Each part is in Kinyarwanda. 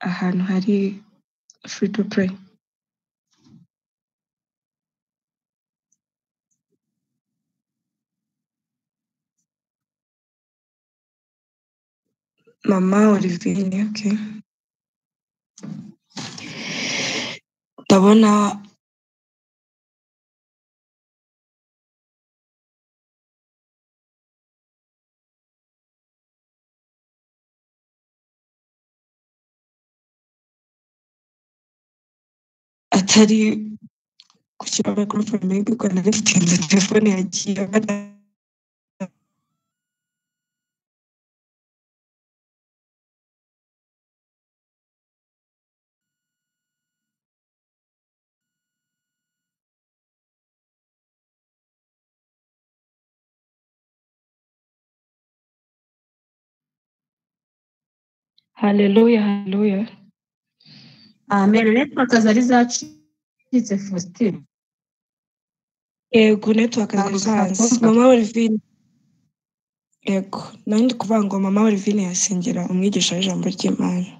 ahantu hari free to pray. Mama Olivine, okay. Ndabona atari gushyira microphone, maybe ko nari mfite telefone yagiye. Haleluya, haleluya. Amen. Network zari zacitse, Faustin. Yego, network zari Ntabwo zanze. twakumva. Mama Olivine, yego, nari ndi kuvuga ngo Mama Olivine yasengera umwigisha w'ijambo ry'Imana.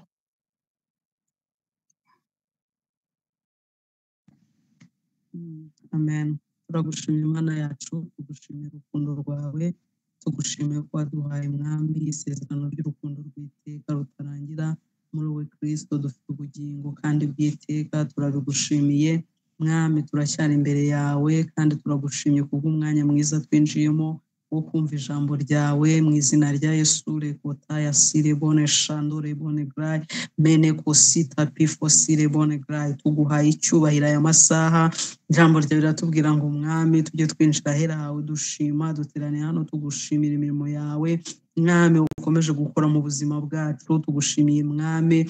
Amen. Turagushimira Imana yacu, tugushimira urukundo rwawe, tugushimiye ko waduhaye Mwami isezerano ry'urukundo rw'iteka rutarangira. Muri wowe Kristo dufite ubugingo kandi bw'iteka, turabigushimiye Mwami. Turacyari imbere yawe kandi turagushimye kubw'umwanya mwiza twinjiyemo wo kumva ijambo ryawe. Mu izina rya Yesu, rekota ya sire bone shandore bone grayi mene kosita pifo sire bone grayi, tuguhaye icyubahiro aya masaha. Ijambo ryawe riratubwira ngo Mwami tujye twinjira ahera hawe dushima. Duteraniye hano tugushimira imirimo yawe Mwami ukomeje gukora mu buzima bwacu. Tugushimiye Mwami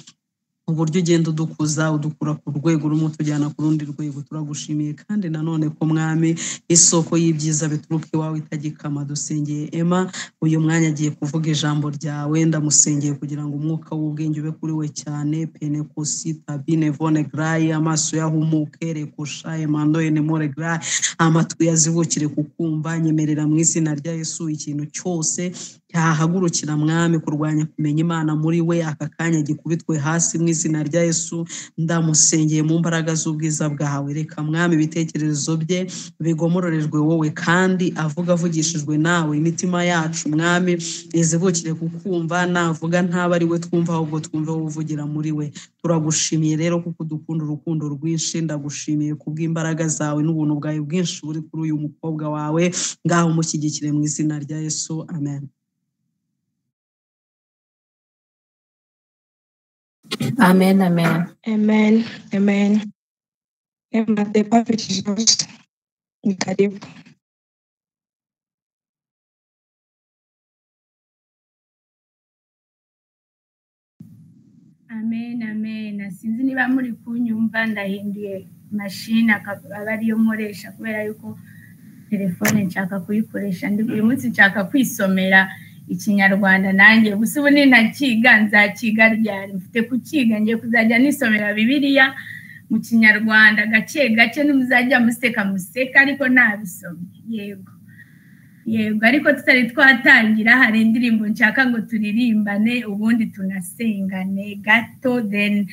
uburyo ugenda udukuza, udukura ku rwego rumwe utujyana ku rundi rwego. Turagushimiye kandi nanone ko Mwami isoko y'ibyiza bituruka iwawe itagikama. Dusengeye Emma, uyu mwanya agiye kuvuga ijambo ryawe. Ndamusengeye kugira ngo umwuka w'ubwenge ube kuri we cyane, penekosita bine vone grayi, amaso yahumuke, rekosha emando enemore grayi, amatwi yazibukire kukumva. Nyemerera mu izina rya Yesu, ikintu cyose cyahagurukira Mwami kurwanya kumenya Imana muri we aka kanya gikubitwe hasi mu izina rya Yesu. Ndamusengeye mu mbaraga z'ubwiza bwawe, reka Mwami ibitekerezo bye bigomororerwe wowe, kandi avuga avugishijwe nawe. Imitima yacu Mwami izibukire kukumva, navuga ntaba ari we twumva, ahubwo twumve wowe uvugira muri we. Turagushimiye rero kuko udukunda urukundo rwinshi. Ndagushimiye kubw'imbaraga zawe n'ubuntu bwawe bwinshi buri kuri uyu mukobwa wawe. Ngaho umushyigikire mu izina rya Yesu, amen. Amen, amen. Amen, amen. Emma, the perfect is yours. Ni karibu. Amen, amen. Sinzi niba muri kunyumva, ndahinduye mashini aba ariyo nkoresha kubera yuko telefone nshaka kuyikoresha. Uyu munsi nshaka kwisomera Ikinyarwanda nanjye. Gusa ubu ninakiga nzakiga ryari? Mfite kukiga, ngiye kuzajya nisomera Bibiliya mu Kinyarwanda gake gake, nimuzajya museka museka ariko nabisomye. Yego, yego. Ariko tutari twatangira hari indirimbo nshaka ngo turirimbane, ubundi tunasengane gato, then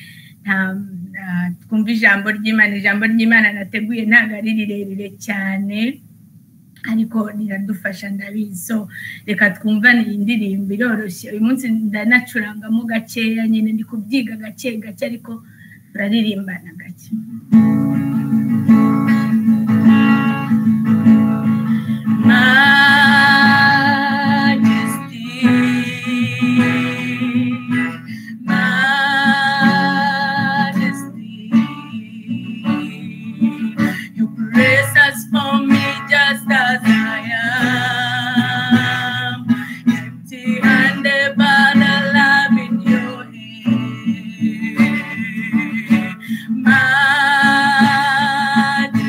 twumve ijambo ry'Imana. Ijambo ry'Imana nateguye ntabwo ari rirerire cyane, ariko riradufasha ndabizi. So reka twumvane iyi ndirimbo, iroroshye. Uyu munsi ndanacurangamo gakeya nyine, ndi kubyiga gake gake, ariko turaririmbana gake. Majesty, Majesty, you praise us for me just as I am, empty-handed but alive in your hand. Majesty,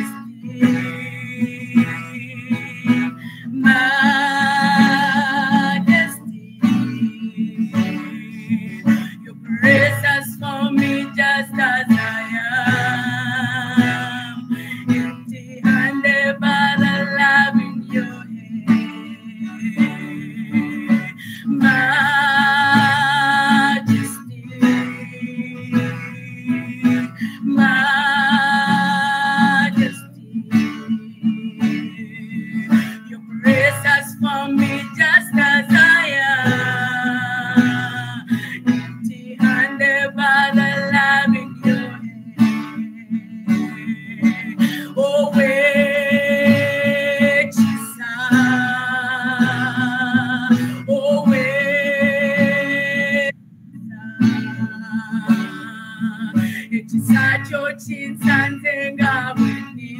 Ekisa kyo kinsanze nga bwe ndi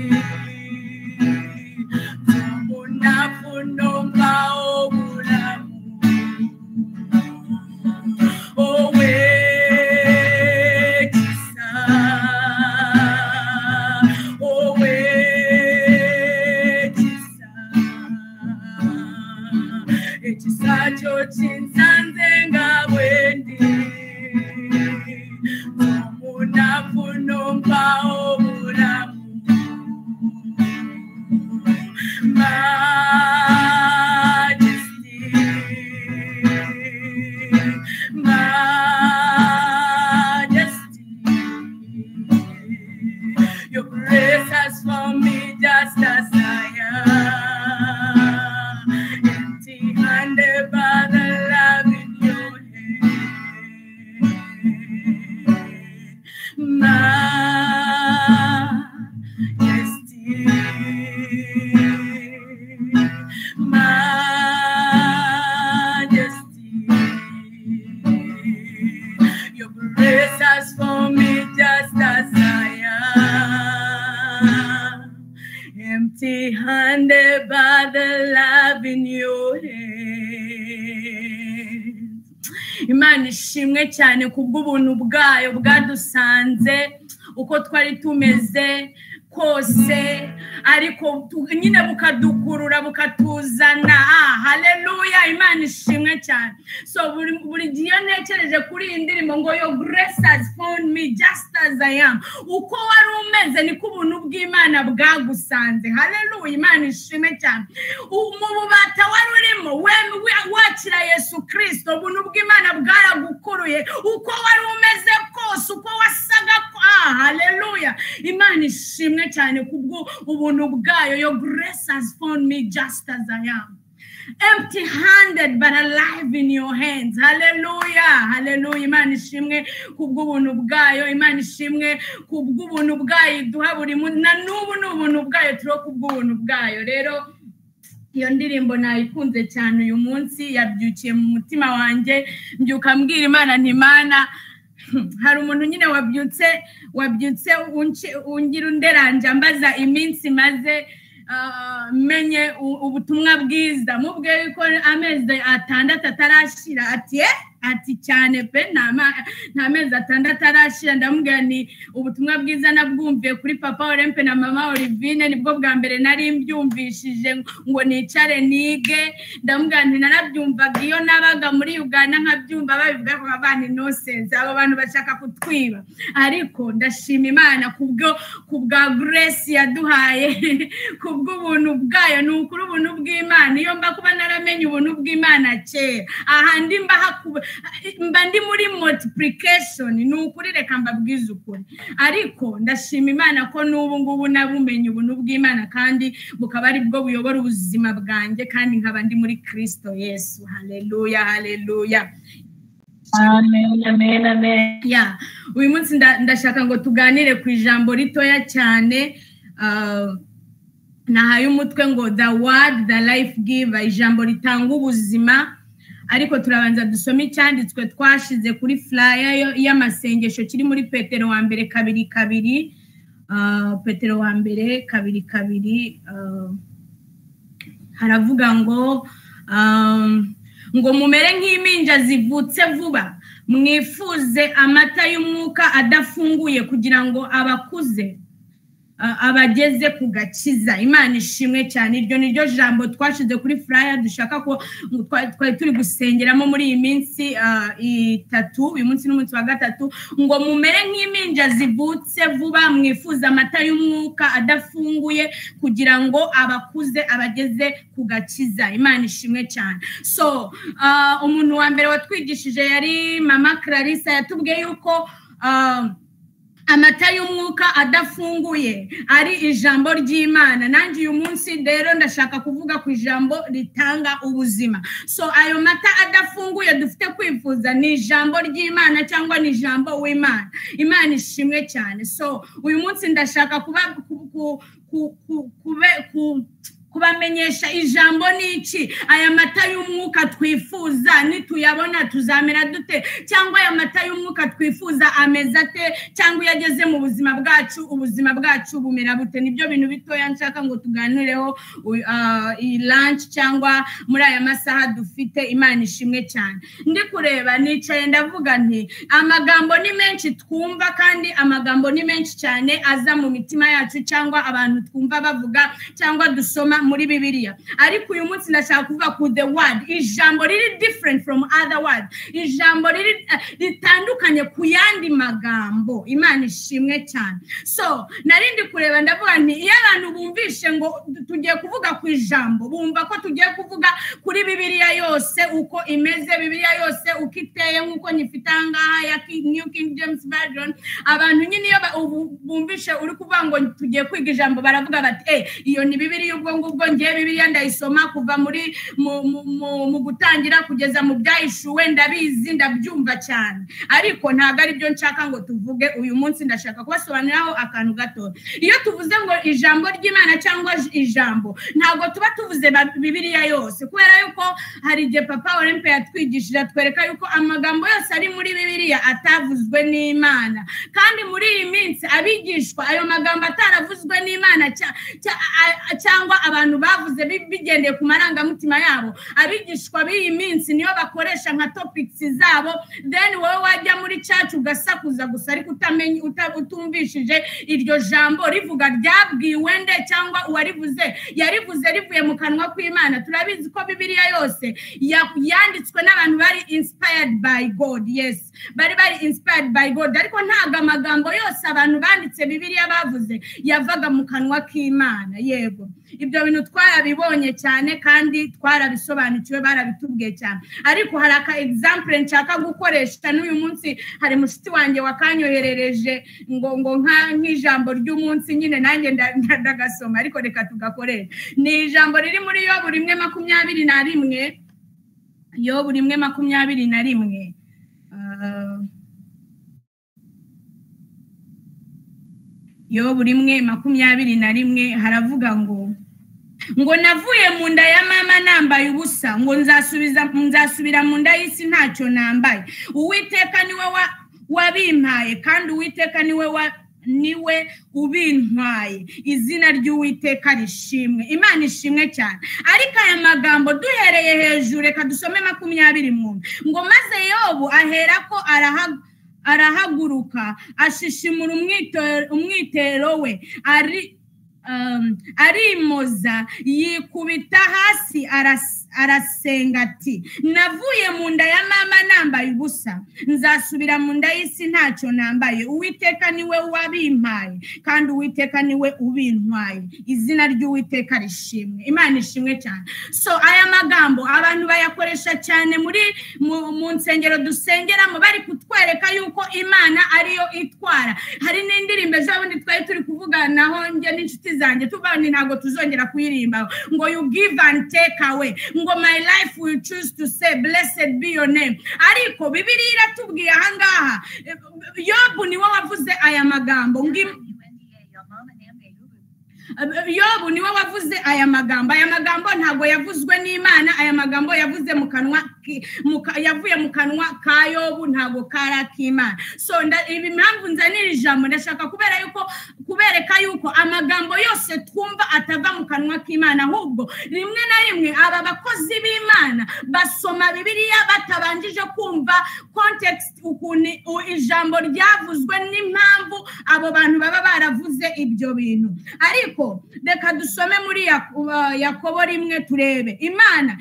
omunafu nompa obulamu Owekisa Owekisa Ekisa kyo kinsanze nga bwe ndi omunafu nompa obulamu Majesty, Majesty, your grace has found me just as I am, empty-handed by the love in your hand. Majesty, Majesty, your grace has found me just as I am, empty-handed by the love in your hands. Imana ishimwe cyane kubw'ubuntu bwayo bwadusanze uko twari tumeze kose, ariko nyine bukadukurura bukatuzana. Haleluya, Imana ishimwe cyane. So buri gihe iyo ntekereje kuri iyi ndirimbo ngo your grace has found me just as I am, uko wari umeze niko ubuntu bw'Imana bwagusanze. Haleluya, Imana ishimwe cyane. Mu bubata wari urimo wakira Yesu Kristo, ubuntu bw'Imana bwaragukuruye uko wari umeze kose, uko wasaga. Haleluya, Imana ishimwe cyane kubwo ubuntu bwayo. Your grace has found me just as I am, empty-handed but alive in your hands. Hallelujah, hallelujah. Imana ishimwe kubw'ubuntu bwayo, Imana ishimwe kubw'ubuntu bwayo iduha buri munsi, na n'ubu ni ubuntu bwayo, turiho kubw'ubuntu bwayo. Rero iyo ndirimbo nayikunze cyane uyu munsi, yabyukiye mu mutima wanjye, mbyuka mbwira Imana nti Mana, hari umuntu nyine wabyutse ungira underanje ambaza iminsi maze menye ubutumwa bwiza, mubwiye yuko amezi 6 atarashira, ati ati cyane pe nta mezi 6 atarashira. Ndamubwira ni ubutumwa bwiza nabwumviye kuri papa Olympe na mama Olivine, nibwo bwa mbere nari mbyumvishije ngo nicare nige. Ndamubwira nti narabyumvaga iyo nabaga muri Uganda nkabyumva babivuga ko abana nonsense, abo bantu bashaka kutwiba, ariko ndashima Imana kubwa grace yaduhaye, kubw'ubuntu bwayo. Ni ukuri ubuntu bw'Imana, iyo mba kuba naramenye ubuntu bw'Imana kera, ahandi mba ndi muri multiplication. Ni ukuri, reka mbabwize ukuri, ariko ndashima Imana ko n'ubu ngubu nabumenye ubuntu bw'Imana, kandi bukaba ari bwo buyobora ubuzima bwanjye, kandi nkaba ndi muri Kristo Yesu. Haleluya, haleluya, amen, amen, amen. Ya, uyu munsi ndashaka ngo tuganire ku ijambo ritoya cyane, nahaye umutwe ngo the word, the life giver, ijambo ritanga ubuzima. Ariko turabanza dusome icyanditswe twashize kuri flyer y'amasengesho kiri muri Petero wa mbere 2:2. Petero wa mbere 2:2, haravuga ngo ngo mumere nk'impinja zivutse vuba, mwifuze amata y'umwuka adafunguye kugira ngo abakuze abageze ku gakiza. Imana ishimwe cyane. Iryo ni ryo jambo twashize kuri flyer dushaka ko twari turi gusengeramo muri iyi minsi 3, uyu munsi n'umunsi wa 3, ngo mumere nk'impinja zivutse vuba, mwifuza amata y'umwuka adafunguye kugira ngo abakuze abageze ku gakiza. Imana ishimwe cyane. So umuntu wa mbere watwigishije yari mama Clarissa, yatubwiye yuko amata y'umwuka adafunguye ari ijambo ry'Imana. Nanjye uyu munsi rero ndashaka kuvuga ku ijambo ritanga ubuzima. So ayo mata adafunguye dufite kwifuza ni ijambo ry'Imana cyangwa ni ijambo w'Imana. Imana ishimwe cyane. So uyu munsi ndashaka kuba Kubamenyesha ijambo ni iki, aya mata y'umwuka twifuza nituyabona tuzamera dute, cyangwa aya mata y'umwuka twifuza ameze ate, cyangwa iyo ageze mu buzima bwacu ubuzima bwacu bumera bute. Nibyo bintu bitoya nshaka ngo tuganireho iyi lunch cyangwa muri aya masaha dufite. Imana ishimwe cyane. Ndi kureba nicaye ndavuga nti amagambo ni menshi twumva, kandi amagambo ni menshi cyane aza mu mitima yacu, cyangwa abantu twumva bavuga cyangwa dusoma muri Bibiliya. Ariko uyu munsi ndashaka kuvuga ku the word, ijambo riri different from other words, ijambo riri ritandukanye ku yandi magambo. Imana ishimwe cyane. So narindi kureba ndavuga nti iyo abantu bumvishe ngo tugiye kuvuga ku ijambo, bumva ko tugiye kuvuga kuri Bibiliya yose uko imeze, Bibiliya yose uko iteye nk'uko nyifite aha ngaha ya New King James Version. Abantu nyine iyo bumvishe uri kuvuga ngo tugiye kwiga ijambo, baravuga bati iyo ni Bibiliya, ubwo ngubwo ngiye Bibiliya ndayisoma kuva muri mu gutangira kugeza mu byahishuwe, ndabizi ndabyumva cyane. Ariko ntabwo ari byo nshaka ngo tuvuge uyu munsi. Ndashaka kubasobanuriraho akantu gato. Iyo tuvuze ngo ijambo ry'Imana cyangwa ijambo, ntabwo tuba tuvuze Bibiliya yose, kubera yuko hari igihe Papa Olympe yatwigishije atwereka yuko amagambo yose ari muri Bibiliya atavuzwe n'Imana. Kandi muri iyi minsi abigishwa ayo magambo ataravuzwe n'Imana cyangwa abantu bavuze bigendeye ku marangamutima yabo, abigishwa b'iyi minsi niyo bakoresha nka topics zabo. Then wowe wajya muri church ugasakuza gusa, ariko utamenye utumvishije iryo jambo rivuga ryabwiwe nde, cyangwa uwarivuze yarivuze rivuye mu kanwa kw'Imana. Turabizi ko Bibiliya yose yanditswe n'abantu bari inspired by God. Yes, bari inspired by God, ariko ntabwo amagambo yose abantu banditse Bibiliya bavuze yavaga mu kanwa k'Imana. Yego, ibyo bintu twarabibonye cyane kandi twarabisobanukiwe, barabitubwiye cyane. Ariko hari aka example nshaka gukoresha n'uyu munsi. Hari mushuti wanjye wakanyoherereje ngo nk'ijambo ry'umunsi nyine, nanjye ndagasoma, ariko reka tugakoresha. Ni ijambo riri muri Yobu 1:21. Yobu 1:21. Yobu 1:21 haravuga ngo navuye mu nda ya mama nambaye ubusa, ngo nzasubira mu nda y'isi ntacyo nambaye. Uwiteka niwe wabimpaye, kandi Uwiteka niwe ubintwaye. Izina ry'Uwiteka rishimwe. Imana ishimwe cyane. Ariko aya magambo duhereye hejuru, reka dusome 21 ngo maze Yobu aherako arahaguruka ashishimura umwitero we, arimoza yikubita hasi arasenga ati navuye mu nda ya mama nambaye ubusa, nzasubira mu nda y'isi ntacyo nambaye. Uwiteka niwe wabimpaye, kandi Uwiteka niwe ubintwaye. Izina ry'Uwiteka rishimwe. Imana ishimwe cyane. So aya magambo abantu bayakoresha cyane muri mu nsengero dusengeramo, bari kutwereka yuko Imana ariyo itwara. Hari n'indirimbo ejo bundi twari turi kuvuganaho njye n'inshuti zanjye, tuvuga ntabwo tuzongera kuyirimba, ngo you give and take away, ngo my life will choose to say blessed be your name. Ariko Bibiliya iratubwiye aha ngaha, Yobu niwe wavuze aya magambo. Yobu niwe wavuze aya magambo. Aya magambo ntabwo yavuzwe n'Imana, aya magambo yavuze mu kanwa yavuye mu kanwa ka Yobu, ntabwo kari ak'Imana. So ibi mpamvu nzanira ijambo, ndashaka kubera yuko kubereka yuko amagambo yose twumva atava mu kanwa k'Imana, ahubwo rimwe na rimwe aba bakozi b'Imana basoma Bibiliya batabanjije kumva context, ukuntu ijambo ryavuzwe n'impamvu abo bantu baba baravuze ibyo bintu. Ariko reka dusome muri Yakobo 1 turebe. Imana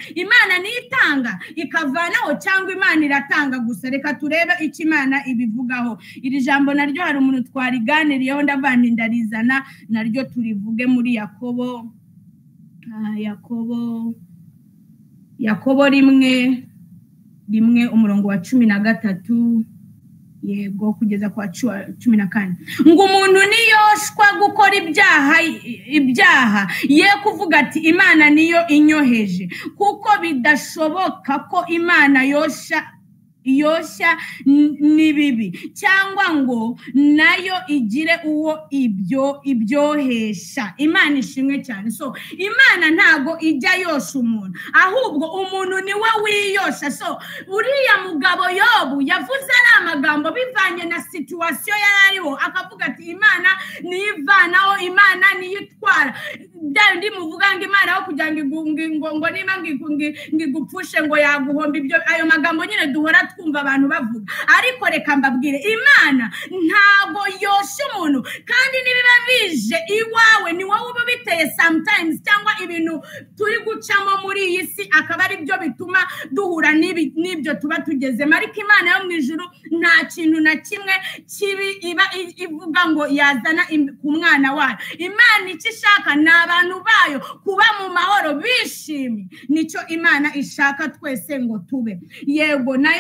niyo itanga ikavanaho, cyangwa Imana iratanga gusa? Reka turebe icyo Imana ibivugaho. Iri jambo naryo hari umuntu twariganiriyeho, ndavana ndarizana naryo turivuge muri Yakobo. Yakobo 1 umurongo wa 13 yego kugeza kwa 14. Ngo umuntu niyoshwa gukora ibyaha ye kuvuga ati Imana niyo inyoheje, kuko bidashoboka ko Imana yosha Yoshya n'ibibi, cyangwa ngo nayo igire uwo ibyo ibyohesha. Imana ishimwe cyane. So Imana ntago ijya yosha umuntu, ahubwo umuntu niwe wiyosha. So uriya mugabo Yobu yavuze ari amagambo bivanye na situation yari ariho, akavuga ati Imana niyivanaho, Imana niyitwara. Bya bindi muvuga ngo Imana aho kugira ngo ngo niba ngigupfushe ngo yaguhomba, ibyo ayo magambo nyine duhora twumva abantu bavuga. Ariko reka mbabwire, Imana ntago yosha umuntu, kandi nibiba bije iwawe ni wowe uba biteye sometimes, cyangwa ibintu turi gucamo muri iyi si akaba ari byo bituma duhura n'ibyo tuba tugezemo. Ariko Imana yo mu ijuru nta kintu na kimwe kibi iba ivuga ngo yazana ku mwana wayo. Imana icyo ishaka ni abantu bayo kuba mu mahoro bishimye, nicyo Imana ishaka twese ngo tube. Yego, na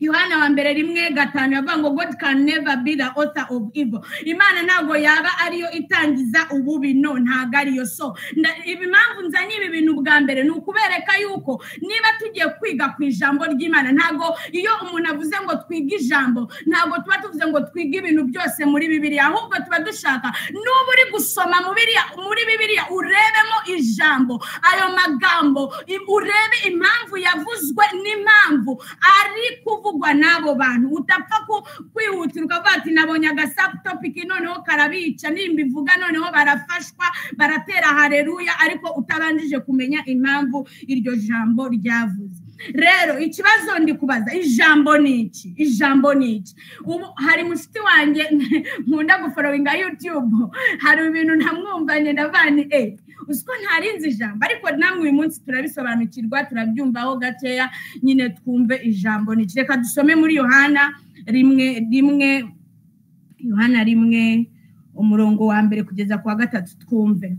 Yohana wa mbere 1:5 yavuga ngo God can never be the author of evil. Imana ntabwo yaba ariyo itangiza ububi, no, ntabwo ariyo. So impamvu nzanye ibi bintu bwa mbere ni ukubereka yuko niba tugiye kwiga ku ijambo ry'Imana, ntabwo iyo umuntu avuze ngo twige ijambo, ntabwo tuba tuvuze ngo twige ibintu byose muri Bibiliya, ahubwo tuba dushaka nuba uri gusoma muri Bibiliya urebemo ijambo, ayo magambo urebe impamvu yavuzwe n'impamvu ari kuvugwa n'abo bantu. Utapfa kwihutira ukavuga ati nabonye agasubtopic noneho karabica, nimbivuga noneho barafashwa baratera haleluya, ariko utabanjije kumenya impamvu iryo jambo ryavuze. Rero ikibazo ndi kubaza, ijambo ni iki? Ijambo ni iki? Ubu hari mushuti wanjye nkunda gufollowinga YouTube, hari ibintu ntamwumvanye ndavani uziko ntarinzi ijambo, ariko namwe uyu munsi turabisobanukirwa, turabyumvaho gakeya nyine twumve ijambo ni iki. Reka dusome muri Yohana 1 Yohana 1 umurongo wa 1 kugeza ku wa 3 twumve.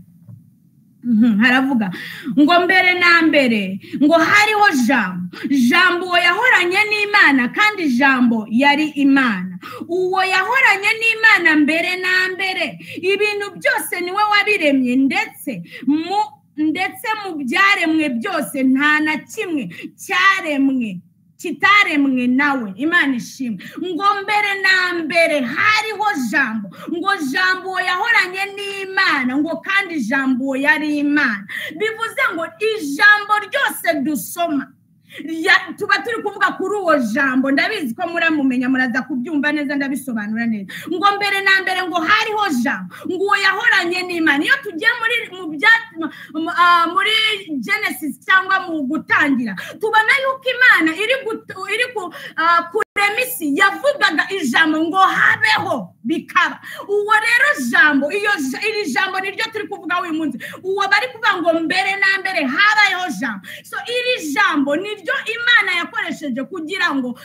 Haravuga ngo mbere na mbere ngo hariho jambo, jambo uwo yahoranye n'Imana, kandi jambo yari Imana. Uwo yahoranye n'Imana mbere na mbere, ibintu byose niwe wabiremye, ndetse mu byaremwe byose nta na kimwe cyaremwe kitaremwe nawe. Imana ishimwe. Ngo mbere na mbere hariho jambo, ngo jambo yahoranye n'Imana, ngo kandi jambo yari Imana. Bivuze ngo ijambo ryose dusoma tuba turi kuvuga kuri uwo jambo. Ndabizi ko muramumenya, muraza kubyumva neza, ndabisobanura neza. Ngo mbere na mbere ngo hariho jambo, ngo uwo yahoranye n'Imana. Iyo tugiye muri Genesis cyangwa mu gutangira, tubona yuko Imana iri kurema isi yavugaga ijambo ngo habeho bikaba. Uwo rero jambo, iri jambo niryo turi kuvuga uyu munsi. Uwo bari kuvuga ngo mbere na mbere habayeho jambo. So iri jambo niryo Imana yakoresheje kugira ngo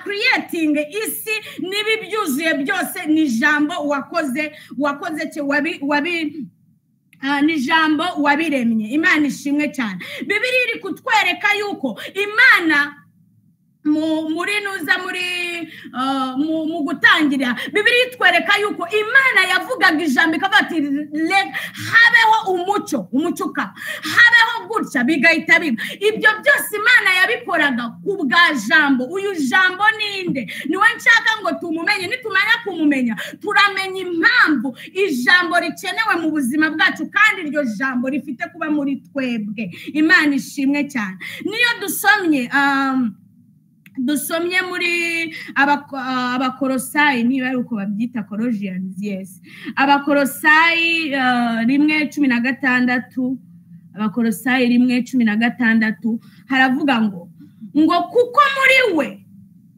creating isi nibi byuzuye byose. Ni jambo wakoze wabi ni jambo wabiremye. Imana ishimwe cyane. Bibiliya iri kutwereka yuko Imana muri nuza muri mu gutangira, Bibiliya itwereka yuko Imana yavugaga ijambo ikavuga ati habeho umucyo, umucyo ukaba, habeho gutya bigahita biba. Ibyo byose Imana yabikoraga ku bwa jambo. Uyu jambo ninde? Niwe nshaka ngo tumumenye. Nitumara kumumenya turamenya impamvu ijambo rikenewe mu buzima bwacu, kandi iryo jambo rifite kuba muri twebwe. Imana ishimwe cyane. Niyo dusomye muri Abakorosayi, niba ari uko babyita Colossians, yes, Abakorosayi 1:16, Abakorosayi 1:16 haravuga ngo kuko muri we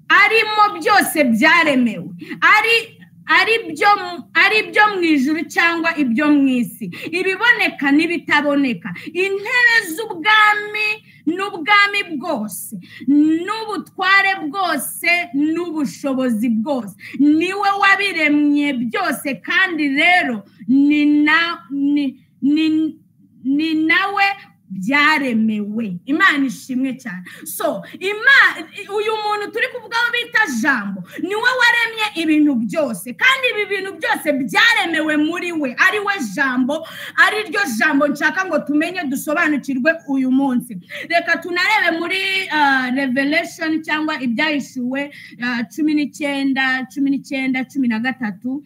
arimo byose byaremewe, ari byo mu ijuru cyangwa ibyo mu isi, ibiboneka n'ibitaboneka, intebe z'ubwami n'ubwami bwose n'ubutware bwose n'ubushobozi bwose, niwe wabiremye byose, kandi rero ni nawe byaremewe. Imana ishimwe cyane. So uyu muntu turi kuvugaho bita Jambo niwe waremye ibintu byose, kandi ibi bintu byose byaremewe muri we, ari we Jambo, ari ryo Jambo nshaka ngo tumenye dusobanukirwe uyu munsi. Reka tunarebe muri Revelation cyangwa Ibyahishuwe 19 19 13.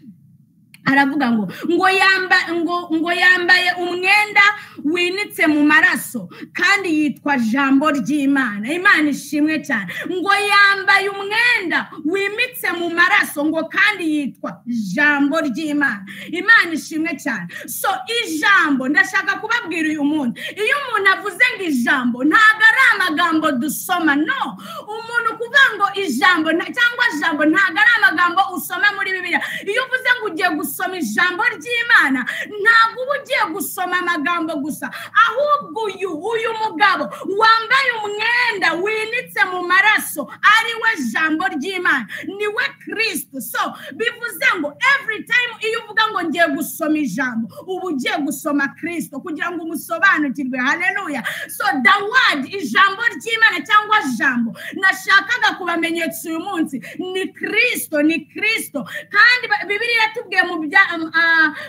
Aravuga ngo ngo yambaye umwenda winitse mu maraso kandi yitwa Jambo ry'Imana. Imana ishimwe cyane. Ngo yambaye umwenda wimitse mu maraso ngo kandi yitwa Jambo ry'Imana. Imana ishimwe cyane. So ijambo ndashaka kubabwira uyu munsi, iyo umuntu avuze ngo ijambo ntabwo ari amagambo dusoma. No, umuntu kuvuga ngo ijambo cyangwa jambo ntabwo ari amagambo usoma muri Bibiliya. Iyo uvuze ngo ugiye gusoma ijambo ry'Imana ntabwo uba ugiye gusoma amagambo gusa, ahubwo uyu mugabo wambaye umwenda winitse mu maraso ari we Jambo ry'Imana, niwe Kristo. So bivuze ngo every time iyo uvuga ngo ngiye gusoma ijambo uba ugiye gusoma Kristo kugira ngo umusobanukirwe. Haleluya. So the word, ijambo ry'Imana cyangwa jambo nashakaga kubamenyetsa uyu munsi ni Kristo, ni Kristo. Kandi Bibiliya yatubwiye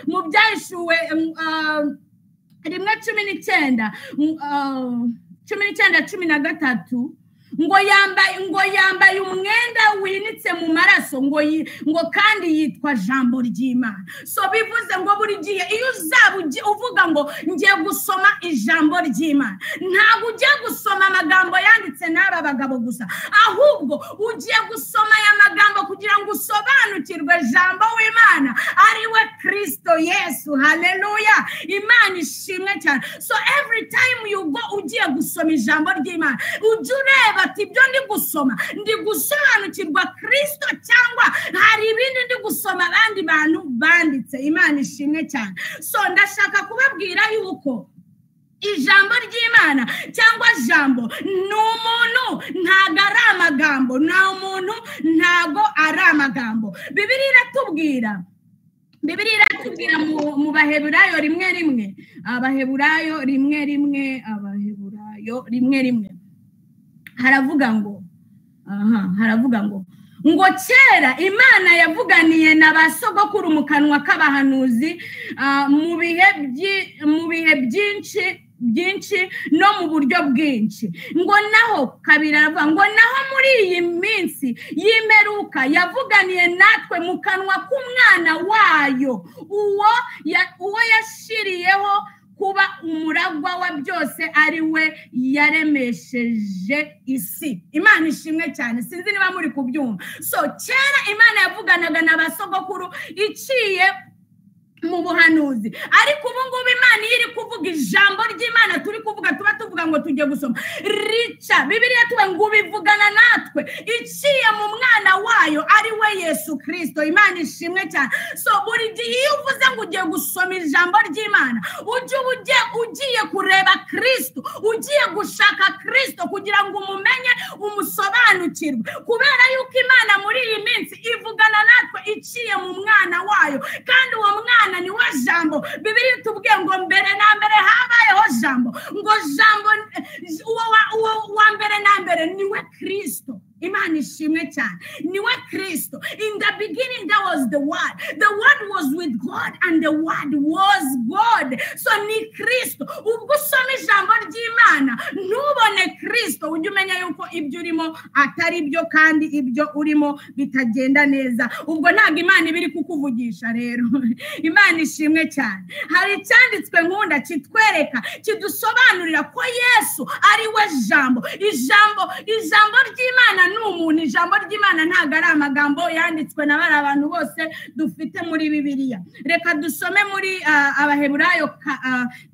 mu Byahishuwe 1:19 19 13 ngo yambaye umwenda winitse mu maraso ngo kandi yitwa Jambo ry'Imana. So bivuze ngo buri gihe iyo uzaba uvuga ngo ngiye gusoma ijambo ry'Imana ntabwo ugiye gusoma amagambo yanditse n'aba bagabo gusa, ahubwo ugiye gusoma aya magambo kugira ngo usobanukirwe Jambo w'Imana ari we Kristo Yesu. Haleluya. Imana ishimwe cyane. So every time you go ugiye gusoma ijambo ry'Imana ujye ureba ati ibyo ndi gusoma ndi gusobanukirwa Kristo cyangwa hari ibindi ndi gusoma abandi bantu banditse. Imana ishimwe cyane. So ndashaka kubabwira yuko ijambo ry'Imana cyangwa jambo ni umuntu, ntago ari amagambo. Ni umuntu, ntago ari amagambo. Bibiliya iratubwira mu Baheburayo 1:1, Abaheburayo 1:1, Abaheburayo 1:1 haravuga ngo haravuga ngo kera Imana yavuganiye na ba sogokuru mu kanwa k'abahanuzi mu bihe byinshi no mu buryo bwinshi. Ngo naho kabiri aravuga ngo naho muri iyi minsi y'imperuka yavuganiye natwe mu kanwa k'umwana wayo, uwo yashiriyeho kuba umuragwa wa byose ari we yaremesheje isi. Imana ishimwe cyane. Sinzi niba muri kubyumva. So kera Imana yavuganaga na ba sogokuru iciye mu buhanuzi, ariko ubu ngubu Imana iyo iri kuvuga ijambo ry'Imana turi kuvuga tuba tuvuga ngo tujye gusoma rica Bibiliya tuba ngo ubivugana natwe iciye mu mwana wayo ari we Yesu Kristo. Imana ishimwe cyane. So buri gihe iyo uvuze ngo ugiye gusoma ijambo ry'Imana ujye ugiye kureba Kristo, ugiye gushaka Kristo kugira ngo umumenye umusobanukirwe, kubera yuko Imana muri iyi minsi ivugana natwe iciye mu mwana wayo, kandi uwo mwana ni we Jambo. Bibiliya itubwiye ngo mbere na mbere habayeho Jambo, ngo Jambo uwo wa mbere na mbere ni we Kristo. Imana ishimwe cyane. Ni we Kristo. In the beginning there was the Word. The Word was with God and the Word was God. So ni Kristo. Ubwo usoma ijambo ry'Imana ntubone Kristo, ujye umenya yuko ibyo urimo atari byo kandi ibyo urimo bitagenda neza. Ubwo ntabwo Imana iba iri kukuvugisha rero. Imana ishimwe cyane. Hari icyanditswe nkunda kitwereka kidusobanurira ko Yesu ari we Jambo. Ijambo ry'Imana ni umuntu. Ijambo ry'Imana ntabwo ari amagambo yanditswe na bari abantu bose dufite muri Bibiliya. Reka dusome muri Abaheburayo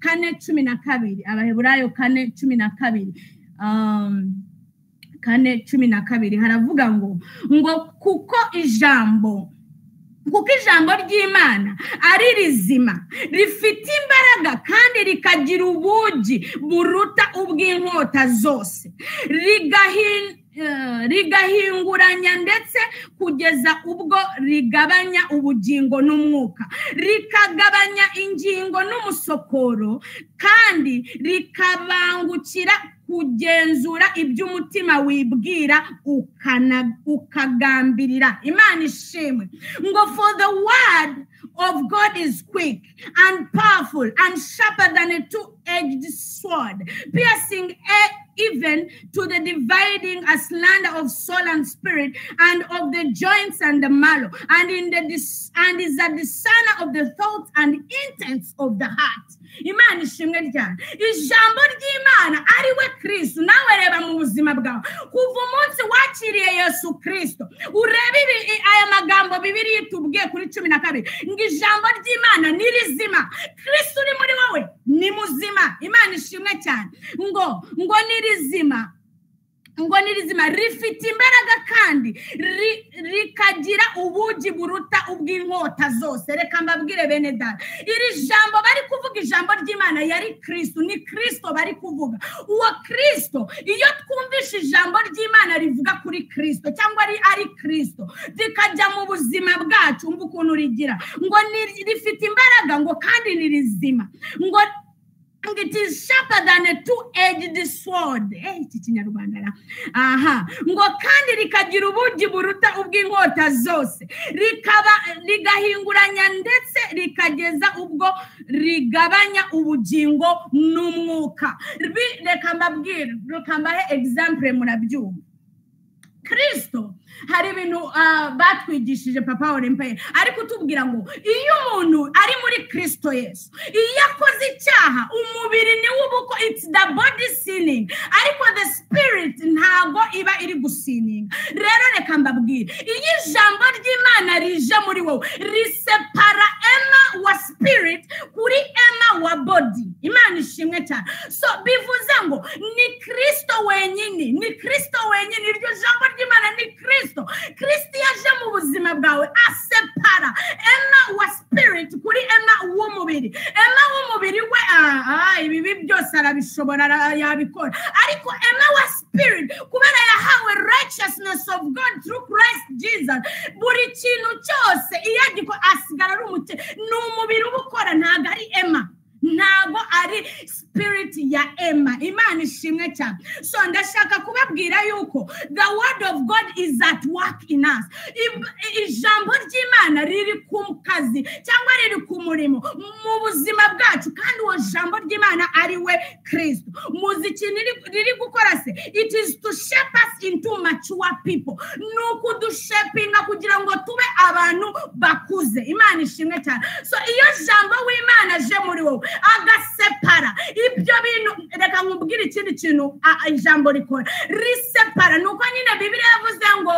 4:12. Abaheburayo 4:12. 4:12 haravuga ngo kuko ijambo ry'Imana ari rizima rifite imbaraga kandi rikagira ubugi buruta ubw'inkota zose, Rigahinguranya ndetse kugeza ubwo rigabanya ubugingo n'umwuka, rikagabanya ingingo n'umusokoro, kandi rikabangukira kugenzura iby'umutima wibwira ukagambirira. Imana ishimwe. Ngo for the word of God is quick and powerful and sharper than a two-edged sword, piercing even to the dividing asunder of soul and spirit, and of the joints and the marrow, and is a discerner of the thoughts and intents of the heart. Imana ishimwe cyane. Ijambo ry'Imana ari we Kristo. Nawe reba mu buzima bwawe kuva umunsi wakiriye Yesu Kristo, urebe aya magambo Bibiliya itubwiye kuri 12 ngo ijambo ry'Imana ni rizima, Kristo uri muri wowe ni muzima. Imana ishimwe cyane. Ngo ni rizima, ngo ni rizima, rifite imbaraga kandi rikagira ubugi buruta ubw'inkota zose. Reka mbabwire bene data, iri jambo bari kuvuga, ijambo ry'Imana yari Kristo, ni Kristo bari kuvuga. Uwo Kristo, iyo twumvishe ijambo ry'Imana rivuga kuri Kristo cyangwa ari Kristo, rikajya mu buzima bwacu, umva ukuntu rigira, ngo rifite imbaraga, ngo kandi ni rizima, ngo it is sharper than a two-edged sword. Iki kinyarwanda ra. Aha. Ngo kandi rikagira ubugi buruta ubw'inkota zose, rikaba rigahinguranya ndetse rikageza ubwo rigabanya ubugingo n'umwuka. Reka mbabwire, reka mbahe example murabyumva. Kristo hari ibintu batwigishije Papa Olympe ari kutubwira ngo iyo umuntu ari muri Kristo Yesu, iyo akoze icyaha umubiri ni ubuko, it's the body sinning, ariko the spirit ntago iba iri gusininga. Rero reka mbabwire, iyo ijambo ry'Imana rije muri wowe risepara Emma wa spirit kuri Emma wa body. Imana ishimwe cyane. So bivuze ngo ni Kristo wenyine, ni Kristo wenyine, iryo jambo ry'Imana ni Kristo. Kristo yaje mu buzima bwawe asepara Emma wa spirit kuri Emma w'umubiri. Emma w'umubiri we ibibi byose arabishobora, yabikora, ariko Emma wa spirit kubera yahawe righteousness of God through Christ Jesus, buri kintu cyose iyo agikora asigara ari umuti, ni umubiri uba ukora, ntabwo ari Emma, ntabwo ari spirit ya Emma. Imana ishimwe cyane. So ndashaka kubabwira yuko the word of God is at work in us. Ijambo ry'Imana riri ku kazi cyangwa riri ku murimo mu buzima bwacu, kandi uwo jambo ry'Imana ari we Kristo. Muzi ikintu riri gukora se? It is to shape us into mature people. Ni ukudushapinga kugira ngo tube abantu bakuze. Imana ishimwe cyane. So iyo jambo w'Imana aje muri wowe agasepara ibyo bintu, reka nkubwire ikindi kintu ijambo rikora, risepara. Nuko nyine Bibiliya yavuze ngo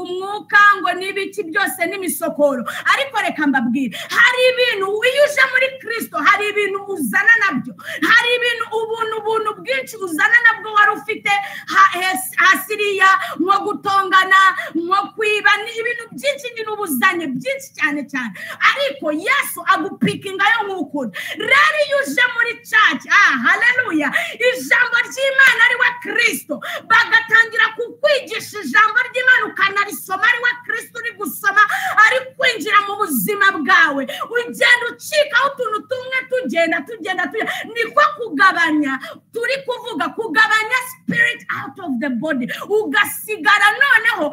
umwuka ngo n'ibiki byose n'imisokoro, ariko reka mbabwire, hari ibintu iyo uje muri Kristo hari ibintu uzana nabyo, hari ibintu ubuntu bwinshi uzana nabwo wari ufite hasiriya, nko gutongana, nko kwiba, ibintu byinshi nyine ubuzanye byinshi cyane cyane, ariko Yesu agupikingayo nk'ukuri. Rero iyo uje muri church, haleluya, ijambo ry'Imana ari we Kristo, bagatangira kukwigisha ijambo ry'Imana ukanarisoma, ari we Kristo uri gusoma, ari kwinjira mu buzima bwawe, ugenda ucikaho utuntu tumwe tugenda tugenda, niko kugabanya turi kuvuga, kugabanya spirit out of the body, ugasigara noneho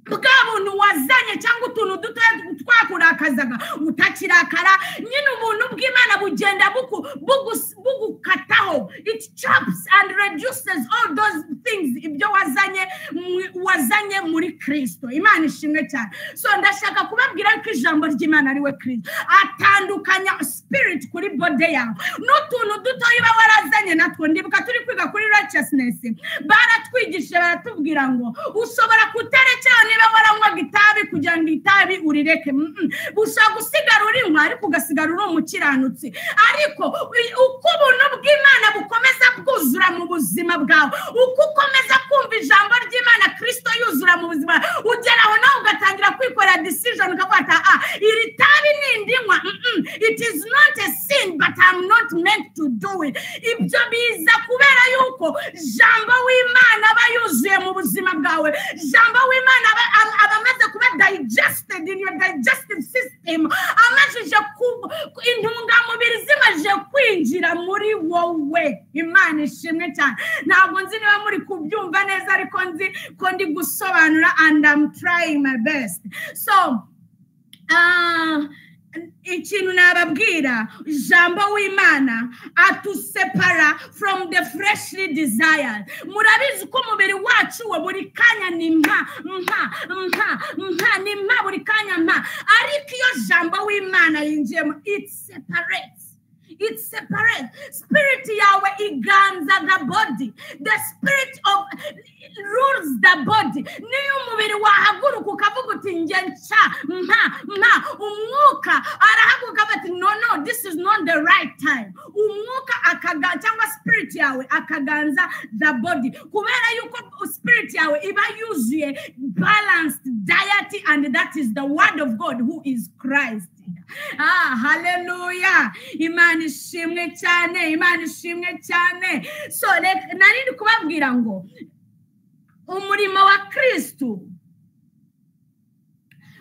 bwa buntu wazanye cyangwa utuntu dutoya twakurakazaga utakirakara. Nyine ubuntu bw'Imana bugenda bugukataho, it chops and reduces all those things ibyo wazanye muri Kristo. Imana ishimwe cyane. So ndashaka kubabwira ko ijambo ry'Imana ari we Kristo, atandukanya spirit kuri body yawe n'utuntu dutoya uba warazanye natwo. Ndibuka turi kwiga kuri righteousness, baratwigishije baratubwira ngo ushobora kutarekera niba waranywaga itabi kugira ngo itabi urireke, ushobora gusigara urinywa ariko ugasigara uri umukiranutsi. Ariko uko ubuntu bw'Imana bukomeza bwuzura mu buzima bwawe, uko ukomeza kumva ijambo ry'Imana Kristo yuzura mu buzima, ugera aho nawe ugatangira kwikorera decision, ukavuga ati iri tabi nindinywa, it is not a sin but I'm not meant to do it. Ibyo biza kubera yuko yuko jambo w'Imana aba yuzuye mu buzima bwawe. Jambo w'Imana aba amaze kuba digested in your digestive system, amajije intungamubiri zimaze kwinjira muri wowe. Imana ishimwe cyane. Ntabwo nzi niba muri kubyumva neza, ariko nzi ko ndi gusobanura and I'm trying my best. So ikintu nababwira, jambo w'Imana atusepara from the freshly desire. Murabizi ko umubiri wacu wa buri kanya ni mpa mpa mpa mpa, ni mpa buri kanya mpa, ariko iyo jambo w'Imana yinjiyemo, it separates. It separates. Spirit yawe iganza the body. The spirit of rules the body. Niyo umubiri wahaguruka ukavuga uti nge nca mpa mpa, umwuka arahaguruka bati no no, this is not the right time. Umwuka akaga cyangwa spirit yawe akaganza the body, kubera yuko spirit yawe iba yuzuye balanced diet, and that is the word of God who is Christ. Ah, hallelujah. Imana ishimwe cyane, Imana ishimwe cyane. So nari ndi kubabwira ngo umurimo wa Kristo,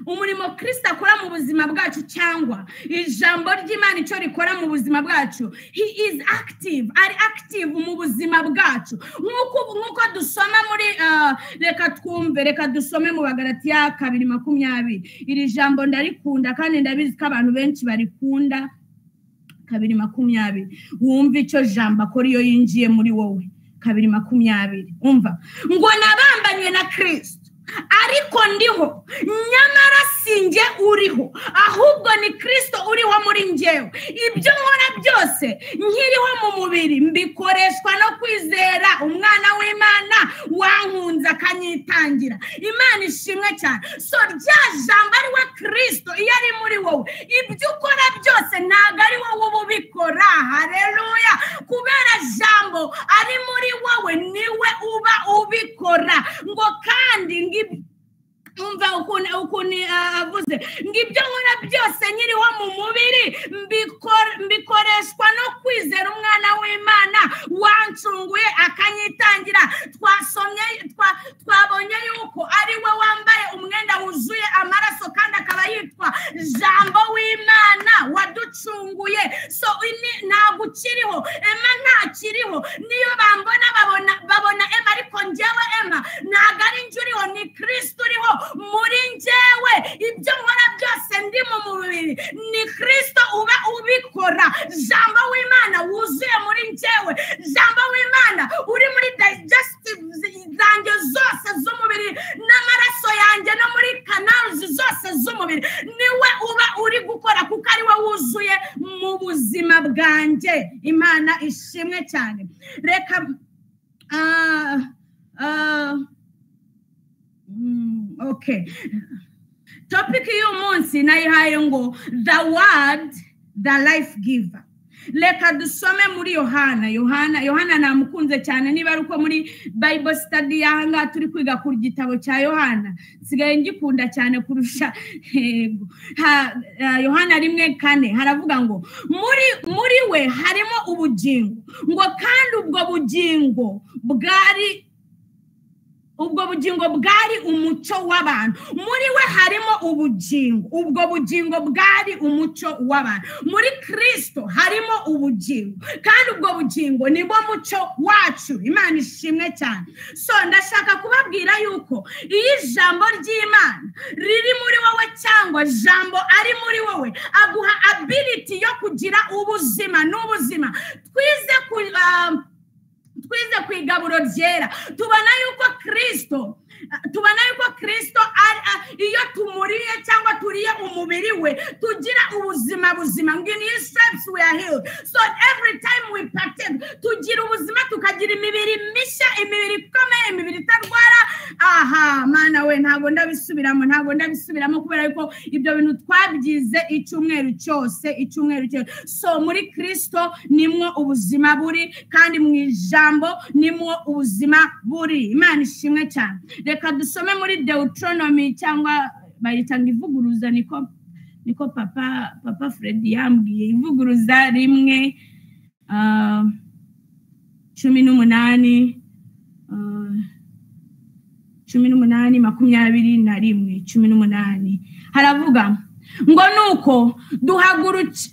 umurimo Kristo akora mu buzima bwacu, cyangwa ijambo ry'Imana icyo rikora mu buzima bwacu, he is active, ari active mu buzima bwacu. Nk'uko dusoma muri reka twumve, reka dusome mu Bagalatiya 2:20. Iri jambo ndarikunda kandi ndabizi ko abantu benshi barikunda. 2:20, wumve icyo jambo akora iyo yinjiye muri wowe. 2:20, umva ngo nabambanywe na Kristo, ariko ndiho, nyamara sinjye uriho, ahubwo ni Kristo uriho muri njyewe. Ibyo nkora byose nkiriho mu mubiri mbikoreshwa no kwizera umwana w'Imana wankunze akanyitangira. Imana ishimwe cyane. So rya jambo ari we Kristo, iyo ari muri wowe, ibyo ukora byose ntabwo ari wowe uba ubikora. Haleluya. Kubera jambo ari muri wowe, niwe uba ubikora. Ngo kandi umva ukuntu avuze ngo ibyo nkora byose nkiriho mu mubiri mbikoreshwa no kwizera umwana w'Imana wancunguye akanyitangira. Twasomye, twabonye yuko ari we wambaye umwenda wuzuye amaraso, kandi akaba yitwa jambo w'Imana waducunguye. So ntabwo ukiriho Emma, ntakiriho. Niyo bambona babona Emma, ariko njyewe Emma ntabwo ari njye uriho, ni Kristo uriho muri njyewe. Ibyo nkora byose ndi mu mubiri ni Kristo uba ubikora. Jambo w'Imana wuzuye muri njyewe, jambo w'Imana uri muri digestive zanjye zose z'umubiri n'amaraso yanjye no muri canals zose z'umubiri, niwe uba uri gukora kuko ari we wuzuye mu buzima bwanjye. Imana ishimwe cyane. Reka okay. Topic y'uyu munsi nayihaye ngo the word, the life giver. Reka dusome muri Yohana. Yohana namukunze cyane, niba ari uko muri Bible study y'ahangaha turi kwiga ku gitabo cya Yohana, nsigaye ngikunda cyane kurusha. Yohana 1:4 haravuga ngo muri we harimo ubugingo, ngo kandi ubwo bugingo bwari ubwo bugingo bwari umucyo w'abantu. Muri we harimo ubugingo, ubwo bugingo bwari umucyo w'abantu. Muri Kristo harimo ubugingo, kandi ubwo bugingo nibwo mucyo wacu. Imana ishimwe cyane. So ndashaka kubabwira yuko iyo ijambo ry'Imana riri muri wowe, cyangwa jambo ari muri wowe, aguha ability yo kugira ubuzima n'ubuzima. Twize ku igaburo ryera, tubona yuko Kristo iyo tumuriye cyangwa turiye umubiri we tugira ubuzima buzima. Ngo in his stripes we are healed. So every time we partake, tugira ubuzima, tukagira imibiri mishya, imibiri ikomeye, imibiri itarwara. Aha mana we, ntabwo ndabisubiramo kubera yuko ibyo bintu twabyize icyumweru cyose. So muri Kristo nimwo ubuzima buri, kandi mu ijambo nimwo ubuzima buri. Imana ishimwe cyane. Reka dusome muri Deuteronomy, cyangwa bayita ngo ivuguruza, niko papa Fred yambwiye, ivuguruza 1 18 18 21 18 haravuga ngo nuko duhaguruke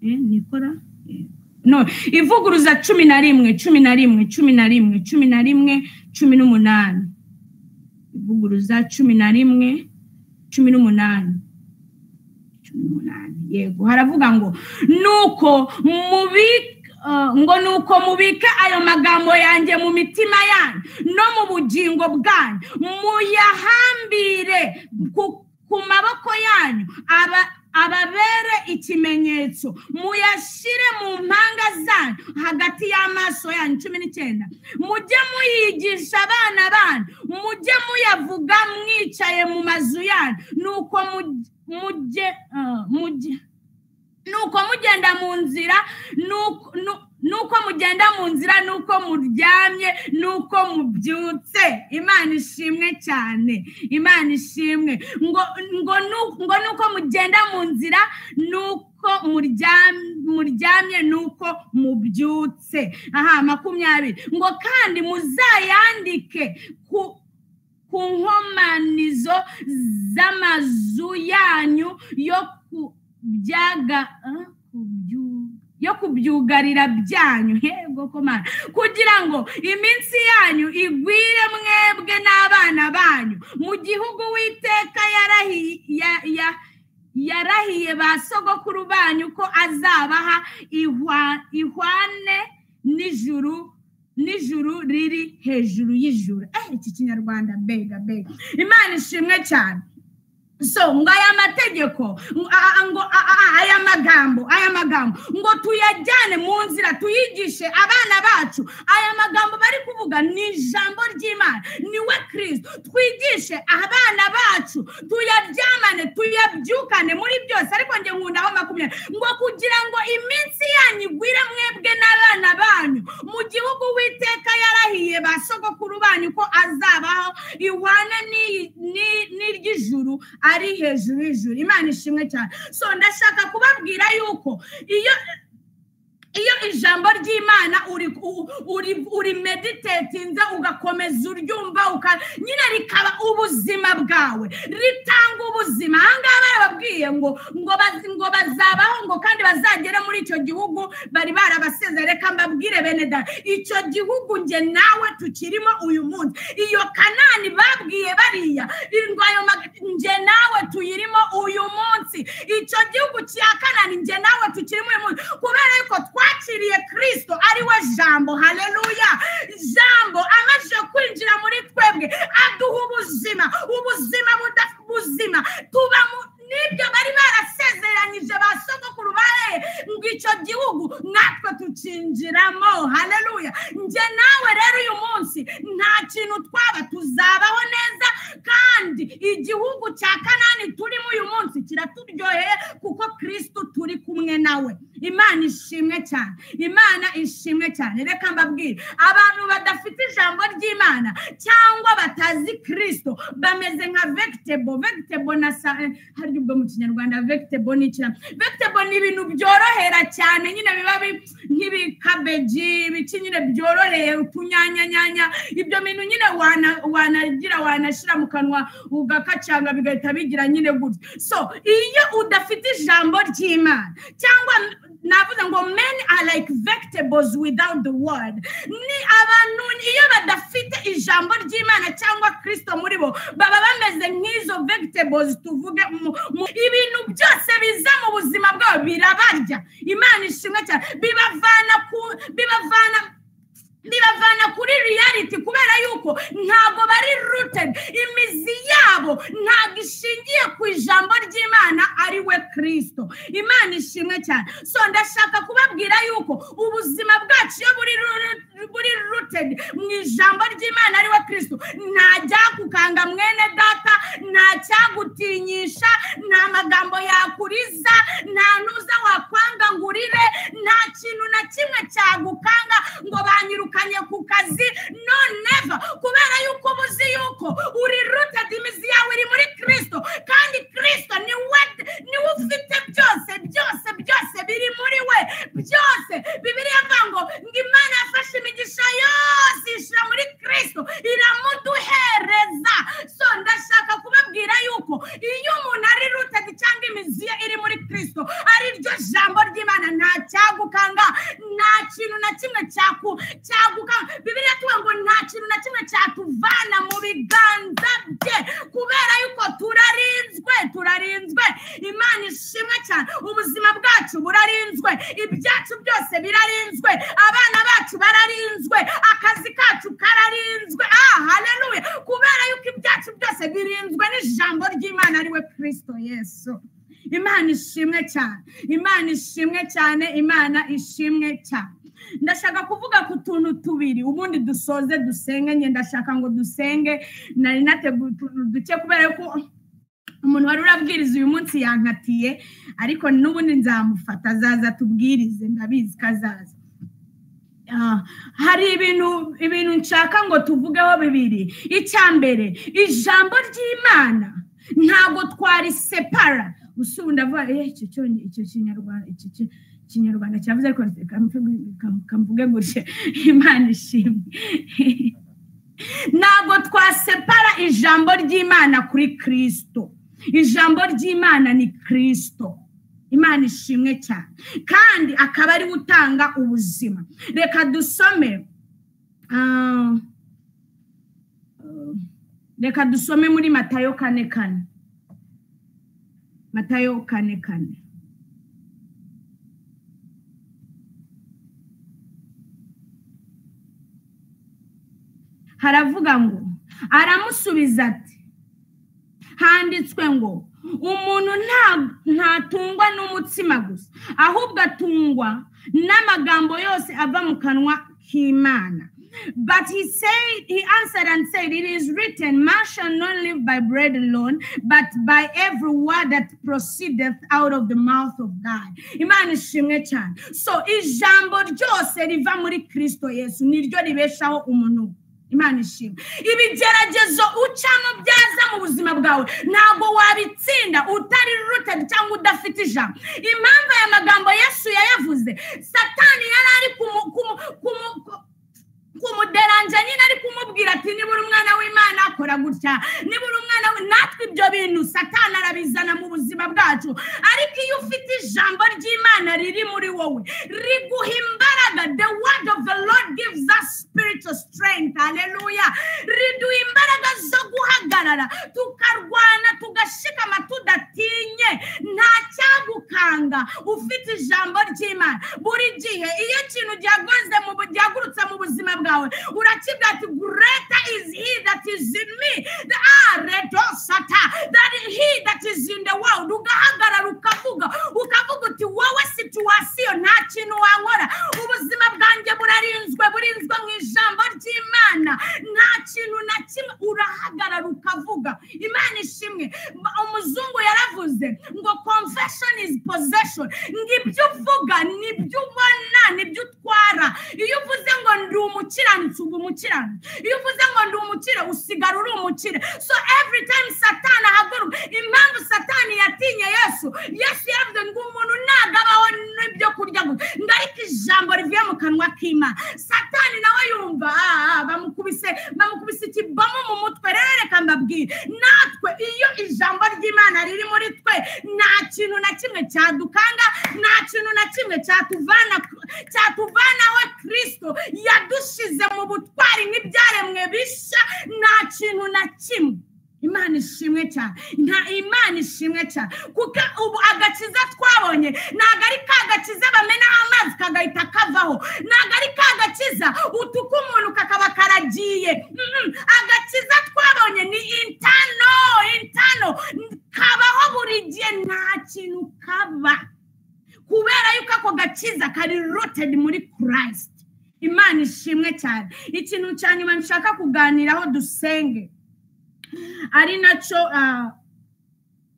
nikora no ivuguruza 11 11 11 11 18 ivuguruza 11 18 18 yego haravuga ngo nuko ngo nuko mubike ayo magambo yanjye mu mitima yanyu no mu bugingo bwanyu, muyahambire ku maboko yanyu ababere ikimenyetso, muyashire mu mpanga zanyu hagati y'amaso yanyu. 19 mujye muyigisha abana banyu, mujye muyavuga mwicaye mu mazu yanyu, nuko nuko mugenda mu nzira, nuko mugenda mu nzira, nuko muryamye, nuko mubyutse. Imana ishimwe cyane, Imana ishimwe. Ngo nuko mugenda mu nzira, nuko muryamye, nuko mubyutse. Aha 20 ngo kandi muzayandike ku nkomanizo z'amazu yanyu yo byaga yo kubyugarira byanyu, yego komana, kugira ngo iminsi yanyu igwire mwebwe n'abana banyu mu gihugu Uwiteka yarahiye ba sogokuru banyu ko azabaha ihwane n'ijuru riri hejuru y'ijuru. Iki kinyarwanda mbega mbega. Imana ishimwe cyane. So ngo aya mategeko, ngo aya magambo ngo tuyajyane mu nzira, tuyigishe abana bacu. Aya magambo bari kuvuga ni ijambo ry'Imana, niwe Kristo. Twigishe abana bacu, tuyaryamane, tuyabyukane muri byose. Ariko nge nkundaho 20 ngo kugira ngo iminsi yanyu igwire mwebwe n'abana banyu mu gihugu Uwiteka yarahiye ba sogokuru banyu ko azabaho ihwane n'iry'ijuru ari hejuru y'ijuru. Imana ishimwe cyane. So ndashaka kubabwira yuko iyo ijambo ry'Imana uri meditatinze ugakomeza uryumva nyine rikaba ubuzima bwawe, ritanga ubuzima. Ahangaha barababwiye ngo bazabaho, ngo kandi bazagera muri icyo gihugu bari barabasezeye. Reka mbabwire bene data, icyo gihugu nge nawe tukirimo uyu munsi. Iyo Kanani babwiye bariya, ngo ayo nge nawe tuyirimo uyu munsi. Icyo gihugu cya Kanani nge nawe tukirimo uyu munsi, kubera yuko twakiriye Kristo ari we jambo. Haleluya! Jambo amaze kwinjira muri twebwe aduha ubuzima, ubuzima buzima tuba nibyo bari barasezeranyije ba sogokuru bare ngo icyo gihugu natwe tucinjiramo. Haleluya! Nge nawe rero uyu munsi nta kintu twaba, tuzabaho neza, kandi igihugu cya Kanani turimo uyu munsi kiraturyoheye kuko Kristo turi kumwe nawe. Imana ishimwe cyane, Imana ishimwe cyane. Reka mbabwire, abantu badafite ijambo ry'Imana cyangwa batazi Kristo bameze nka vegetable. Vegetable na hari ubwo mu kinyarwanda vegetable ni iki? Vegetable ni ibintu byorohera cyane nyine, biba nk'ibikabeji, ibiki nyine byoroheye, utunyanyanyanya, ibyo bintu nyine wanagira wanashira mu kanwa ugakacanga bigahita bigira nyine gutya. So iyo udafite ijambo ry'Imana, cyangwa navuze ngo men are like vegetables without the word, ni abantu iyo badafite ijambo ry'Imana cyangwa Kristo muri bo baba bameze nk'izo vegetables. Tuvuge ibintu byose biza mu buzima bwabo birabarya. Imana ishimwe cyane. Bibavana kuri reality, kubera yuko ntabwo bari rooted, imizi yabo ntabwo ishingiye ku ijambo ry'Imana ari we Kristo. Imana ishimwe cyane. So ndashaka kubabwira yuko ubuzima bwacu iyo buri rooted mu ijambo ry'Imana ari we Kristo, nta cyakukanga mwene data, nta cyagutinyisha, nta magambo yakuriza, nta ntuza wakwanga ngurire, nta kintu na kimwe cyagukanga ngo banyirukanye ku kazi. No, never. Kubera yuko ubuzi yuko uri rooted, imizi yawe iri muri Kristo, kandi Kristo niwe ufite byose, byose byose biri muri we. Kristo iramuduhereza. So ndashaka kubabwira yuko iyo umuntu ari rooted cyangwa imizi ye iri muri Kristo, ari ryo jambo ry'Imana, nta cyagukanga, nta kintu na kimwe cyagukanga. Bibiliya tuvuga ngo nta kintu na kimwe cyatuvana mu biganza bye, kubera yuko turarinzwe, turarinzwe. Imana ishimwe cyane. Ubuzima bwacu burarinzwe, ibyacu byose birarinzwe, abana bacu bararinzwe, akazi kacu kararinzwe. Haleluya! Kubera yuko ibyacu byose birinzwe n'ijambo ry'Imana ari we Kristo Yesu. Imana ishimwe cyane, Imana ishimwe cyane, Imana ishimwe cyane. Ndashaka kuvuga ku tuntu tubiri ubundi dusoze dusenge. Njye ndashaka ngo dusenge, nari nateguye utuntu duke kubera yuko umuntu wari urabwiriza uyu munsi yankatiye, ariko n'ubundi nzamufata azaza tubwirize, ndabizi ko azaza. Hari ibintu nshaka ngo tuvugeho bibiri. Icya mbere, ijambo ry'Imana ntabwo twarisepara. Ubu ndavuga icyo kinyarwanda, icyo kinyarwanda cyavuze, ariko kamvuge gutya. Imana ishimwe. Ntabwo twasepara ijambo ry'Imana kuri Kristo. Ijambo ry'Imana ni Kristo. Imana ishimwe cyane, kandi akaba ari utanga ubuzima. Reka dusome, reka dusome muri Matayo 4:4. Matayo 4:4. Haravuga ngo, aramusubiza ati, handitswe ngo umuntu ntatungwa n'umutsima gusa, ahubwo atungwa n'amagambo yose ava mu kanwa k'Imana. But he said, he answered and said, it is written, man shall not live by bread alone, but by every word that proceedeth out of the mouth of God. Imana ishimwe cyane. So ijambo ryose riva muri Kristo Yesu niryo ribeshaho umuntu. Imana ishimwe. Ibigeragezo ucamo byaza mu buzima bwawe ntabwo wabitsinda utari rooted cyangwa udafite ijambo. Impamvu aya magambo Yesu yayavuze, Satani yari ari kumuderanja nyine, ari kumubwira ati niba uri umwana w'Imana akora gutya, niba uri umwana, natwe ibyo bintu Satani arabizana mu buzima bwacu. Ariko iyo ufite ijambo ry'Imana riri muri wowe, riguha imbaraga. The word of the Lord gives us spiritual strength. Hallelujah. Riduha imbaraga zo guhagarara, tukarwana, tugashikama tudatinye. Nta cyagukanga ufite ijambo ry'Imana. Buri gihe iyo ikintu gihagurutse mu buzima bwawe, urakibwira ati greater is he that is in me, that he that is in the world. Ugahagarara ukavuga, ukavuga uti wowe situation nta kintu wankora, ubuzima bwanjye burarinzwe, burinzwe mu ijambo ry'Imana, nta kintu na kimwe. Urahagarara ukavuga. Imana ishimwe. Umuzungu yaravuze ngo confession is possession. Ngo ibyo uvuga nibyo ubona, nibyo utwara. Iyo uvuze ngo ndi umukiranutsi, uba umukiranutsi. Iyo uvuze ngo ndi umukire, usigara uri umukire. So every time Satani ahaguruka, impamvu Satani yatinye Yesu, Yesu yaravuze ngo umuntu nagabaho n'ibyo kurya gusa, ngo ariko ijambo rivuye mu kanwa k'Imana. Satani nawe yumva bamukubise ikibomu mu mutwe. Rero reka mbabwire, natwe iyo ijambo ry'Imana riri muri twe, nta kintu na kimwe cyadukanga, nta kintu na kimwe cyatuvanaho Kristo yadushize mu butwari nk'ibyaremwe bishya, nta kintu na kimwe. Imana ishimwe cyane, nta Imana ishimwe cyane, kuko ubu agakiza twabonye ntabwo ari ka gakiza bamenaho amazi kagahita kavaho, ntabwo ari ka gakiza utuka umuntu kakaba karagiye. Agakiza twabonye ni intano, kabaho buri gihe, nta kintu kaba, kubera yuko ako gakiza kari rooted muri Christ. Imana ishimwe cyane. Ikintu cya nyuma nshaka kuganiraho dusenge, ari nacyo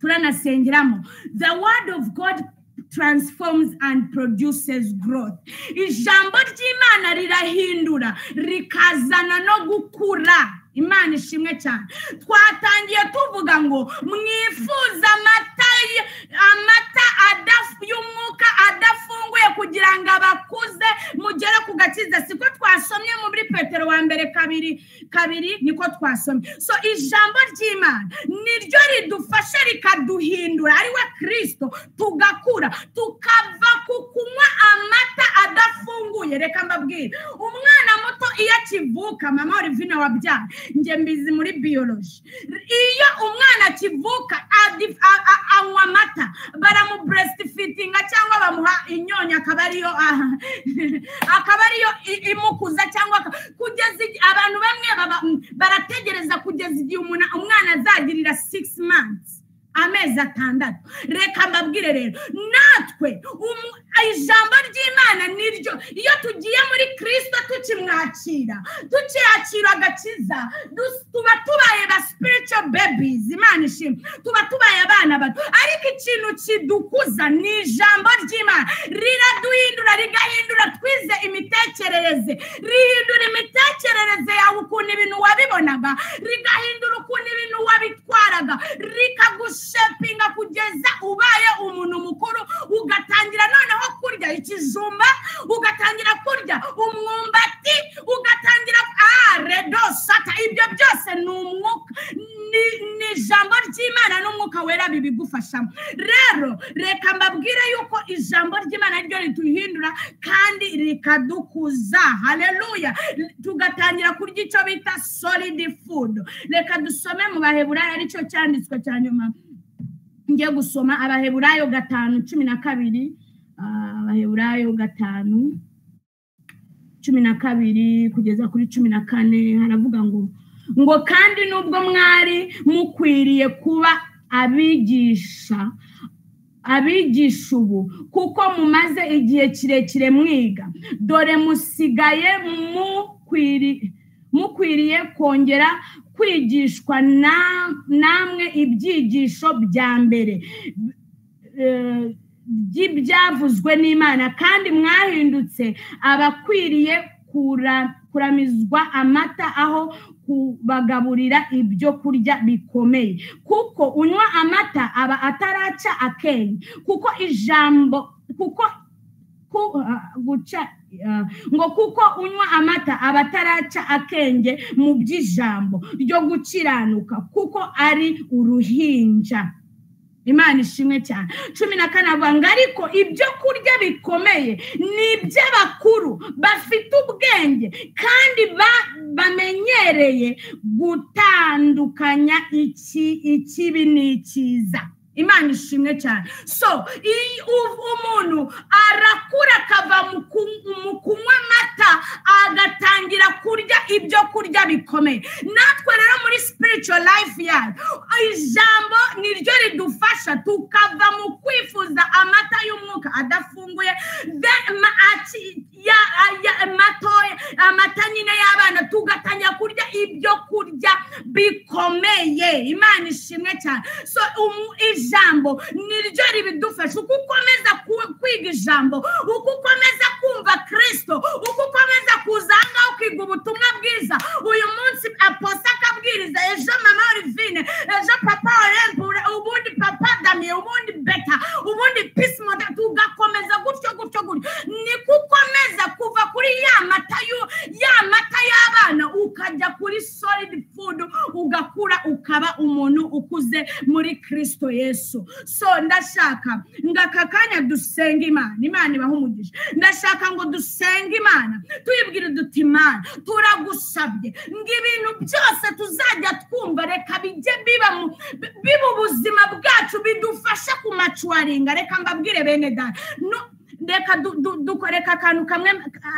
turanasengeramo, the word of God transforms and produces growth. Ijambo ry'Imana rirahindura, rikazana no gukura. Imana ishimwe cyane. Twatangiye tuvuga ngo mwifuza amata Amata y'umwuka adafunguye kugira ngo abakuze mugere ku gakiza. Siko twasomye muri Petero wa mbere 2:2, niko twasomye. So ijambo ry'Imana niryo ridufasha rikaduhindura, ari we Kristo, tugakura tukava ku kunywa amata adafunguye. Reka mbabwire, umwana muto iyo akivuka, mama Olivine wabyara, njye mbizi muri biology, iyo umwana akivuka anywa amata, baramu breastfeedinga cyangwa bamuha inyonya, akaba ariyo imukuza, cyangwa kugeza abantu bamwe barategereza kugeza igihe umwana azagirira 6 months, amezi 6. Reka mbabwire rero, natwe ijambo ry'Imana niryo, iyo tugiye muri Kristo tukimwakira, tukiyakira agakiza, tuba tubaye ba spiritual babies. Imana ishimwe, tuba tubaye abana bato. Ariko ikintu kidukuza ni ijambo ry'Imana, riraduhindura, rigahindura twize imitekerereze, rihindura imitekerereze yawe ukuntu ibintu wabibonaga, rigahindura ukuntu ibintu wabitwaraga, rikagushepinga kugeza ubaye umuntu mukuru, ugatangira noneho kurya ikijumba, ugatangira kurya umwumbati, ugatangira redo sata. Ibyo byose ni umwuka, ni ijambo ry'Imana n'umwuka wera bibigufashamo. Rero reka mbabwire yuko ijambo ry'Imana ryo rituhindura kandi rikadukuza. Haleluya! Tugatangira kurya icyo bita solid food. Reka dusome mu Baheburayo, aricyo cyanditswe cya nyuma ngiye gusoma, Abaheburayo 5:12. Abaheburayo 5:12 kugeza kuri 14, haravuga ngo kandi nubwo mwari mukwiriye kuba abigisha ubu, kuko mumaze igihe kirekire mwiga, dore musigaye mukwiriye kongera kwigishwa namwe ibyigisho bya mbere by'ibyavuzwe n'Imana, kandi mwahindutse abakwiriye kuramizwa amata aho kubagaburira ibyo kurya bikomeye, kuko unywa amata aba ataraca akenge, kuko ijambo kuko guca ngo kuko unywa amata aba ataraca akenge mu by'ijambo ryo gukiranuka, kuko ari uruhinja. Imana ishimwe cyane. 14 avuga ngo ariko ibyo kurya bikomeye ni iby'abakuru bafite ubwenge kandi bamenyereye gutandukanya ikibi n'ikiza. Imana ishimwe cyane. So umuntu arakura akava mu kunywa amata agatangira kurya ibyo kurya bikomeye. Natwe rero muri spiritual life yacu, ijambo niryo ridufasha tukava mu kwifuza amata y'umwuka adafunguye, amata nyine y'abana, tugatangira kurya ibyo kurya bikomeye. Imana ishimwe cyane. So ijambo niryo ribidufasha. Uko ukomeza kwiga ijambo, uko ukomeza kumva Kristo, uko ukomeza kuza aha ngaha ukiga ubutumwa bwiza, uyu munsi aposa akabwiriza, ejo mama Olivine, ejo papa Olympe, ubundi papa Damien, ubundi Beta, ubundi Peace Mother, tugakomeza gutyo gutyo gutyo. Niko ukomeza kuva kuri ya mata y'abana ukajya kuri solid food, ugakura ukaba umuntu ukuze muri Kristo Yesu. So ndashaka ngaka kanya dusenga Imana, Imana ibahe umugisha. Ndashaka ngo dusenge Imana, tuyibwire duti Imana turagusabye ngo ibintu byose tuzajya twumva reka bijye biba ubuzima bwacu, bidufasha kumaturinga. Reka mbabwire bene data, reka dukoreka akantu kamwe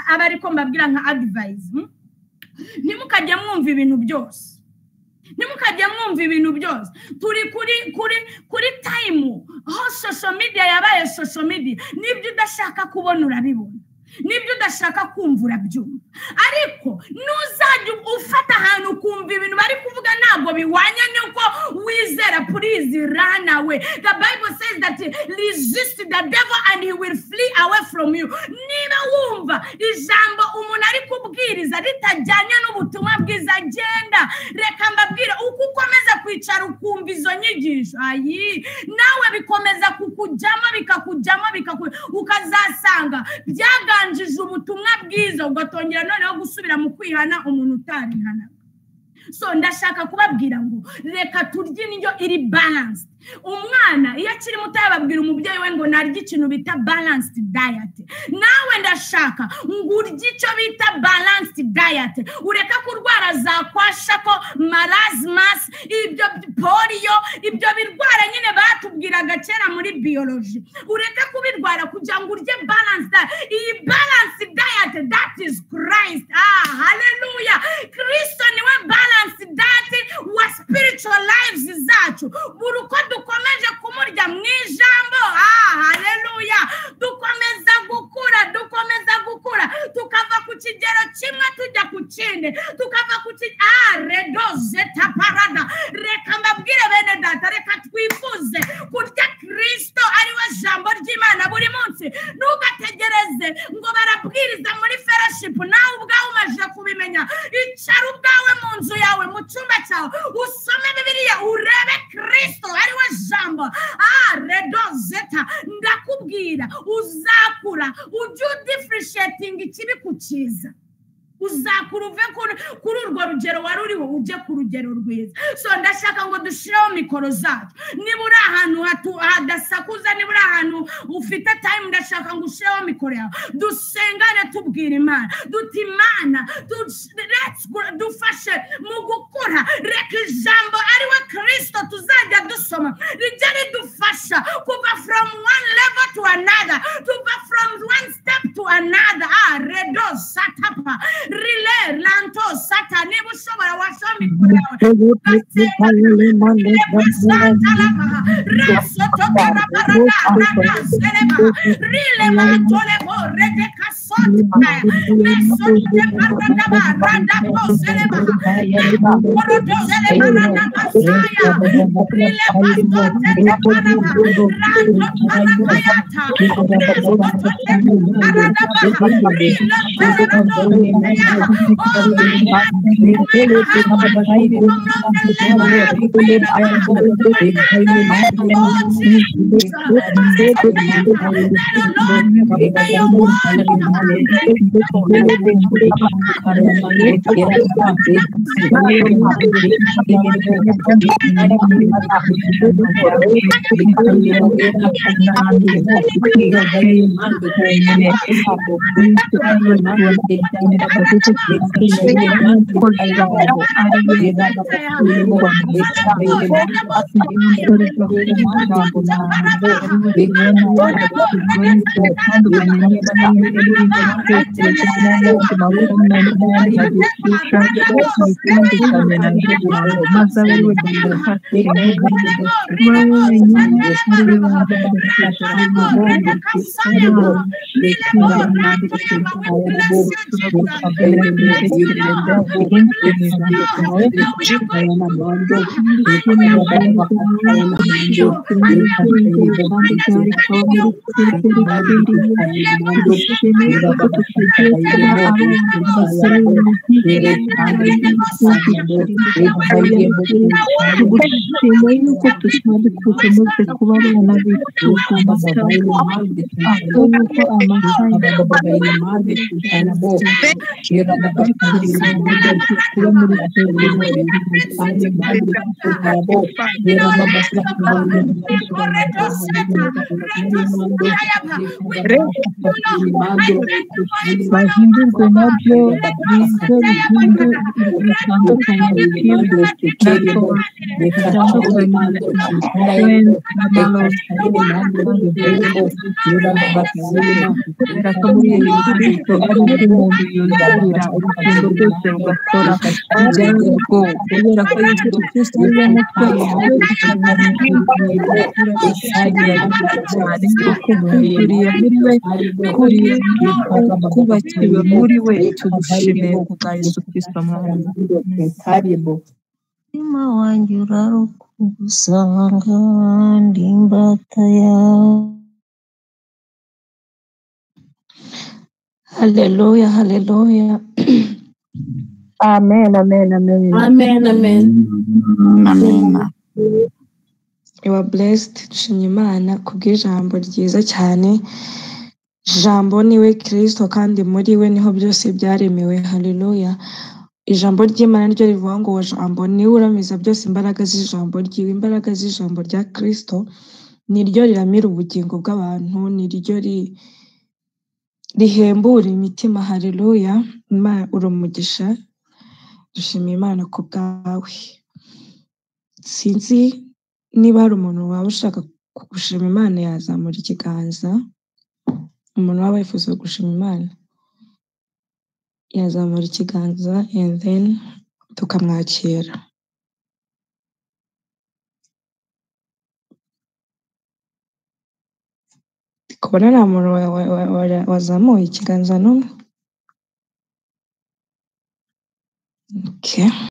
aba ariko mbabwira nka advice. Ntimukajye mwumva ibintu byose, ntimukajye mwumva ibintu byose. Turi kuri time aho social media yabaye social media, nibyo udashaka kubona urabibona, nibyo udashaka kumva urabyumva. Ariko nuzajya ufata ahantu ukumva ibintu bari kuvuga ntabwo biwanya nuko wizera, please run away. The Bible says that resist the devil and he will flee away from you. Niba wumva ijambo umuntu ari kubwiriza kubwiriza ritajyanye n'ubutumwa bwiza, genda. Reka mbabwire, uko ukomeza kwicara ukumva izo nyigisho, ayi nawe bikomeza kukujyamo, bikakujyamo, ukazasanga byaganjije ubutumwa bwiza, ugatongera noneho gusubira mu kwihana umuntu utarihana. So ndashaka kubabwira ngo reka turye indyo iri balanced. Umwana iyo akiri muto yababwira umubyeyi we ngo narye ikintu bita balanced diet. Nawe ndashaka ngo urye icyo bita balanced diet, ureke kurwara za kwashako, marasmus, ibyo polio, ibyo birwara nyine batubwiraga kera muri biology, ureke kubirwara kugira ngo urye balanced diet. Iyi balanced diet, that is Christ. Ah, hallelujah. Kristo niwe balanced diet wa spiritual lives zacu. Buri uko dukomeje kumurya mu ijambo, ah haleluya, dukomeza gukura, dukomeza gukura, tukava ku kigero kimwe tujya ku kindi, tukava ku redoze taparada. Reka mbabwire bene data, reka twifuze kurya Kristo ariwe jambo ry'Imana buri munsi. Ntugategereze ngo barabwiriza muri fellowship, nawe ubwawe umaze kubimenya. Icara ubwawe mu nzu yawe, mu cyumba cyawe, usome Bibiliya, urebe Kristo ariwe jambo. Redozeta, ndakubwira uzakura ujye udifferentiating ikibi ku cyiza, uzakura uve kuri urwo rugero wari uriho ujye ku rugero rwiza. So ndashaka ngo dushireho mikoro zacu. Niba uri ahantu hadasakuza, niba uri ahantu ufite time, ndashaka ngo ushireho mikoro yawe, dusengane tubwira Imana duti Imana dufashe mu gukura. Reka ijambo ariwe Kristo tuzajya dusoma rijya ridufasha kuva from one level to another, tuva from one step to another. Redo satapa rile lanto sata. Niba ushobora washyiraho mikoro yawe Oh my God, Bahindurwe nabyo bize bitandukanye kubera ko muri Yesu Kristo ari umuntu yuzurira urukundo rwose rugakora ibyarwo, kubera ko Yesu Kristo ari we mutwe cyane twuzuriye muri we, kuriye twubakiwe muri we, tugushimiye kubwa Yesu Kristo Mwami. Umutima wanjye urarugusanga ndi imbata yawe. Haleluya, haleluya. Amen, amen, amen. Amen, amen. Amen. You are blessed. Dushimye Imana kubw'ijambo ryiza cyane. Jambo niwe Kristo kandi muri we niho byose byaremewe. Haleluya. Ijambo ry'Imana ryo rivuga ngo uwo jambo niwe uramiza byose, imbaraga z'ijambo ryiwe, imbaraga z'ijambo rya Kristo niryo riramira ubugingo bw'abantu, niryo rihembura imitima. Haleluya. Imana uri umugisha, dushimiye Imana ku bwawe. Sinzi niba hari umuntu waba ushaka gushima Imana yazamura ikiganza, umuntu waba yifuza gushima Imana yazamura ikiganza and then tukamwakira. Ndi kubona nta muntu wazamuye ikiganza n'umwe. Okay.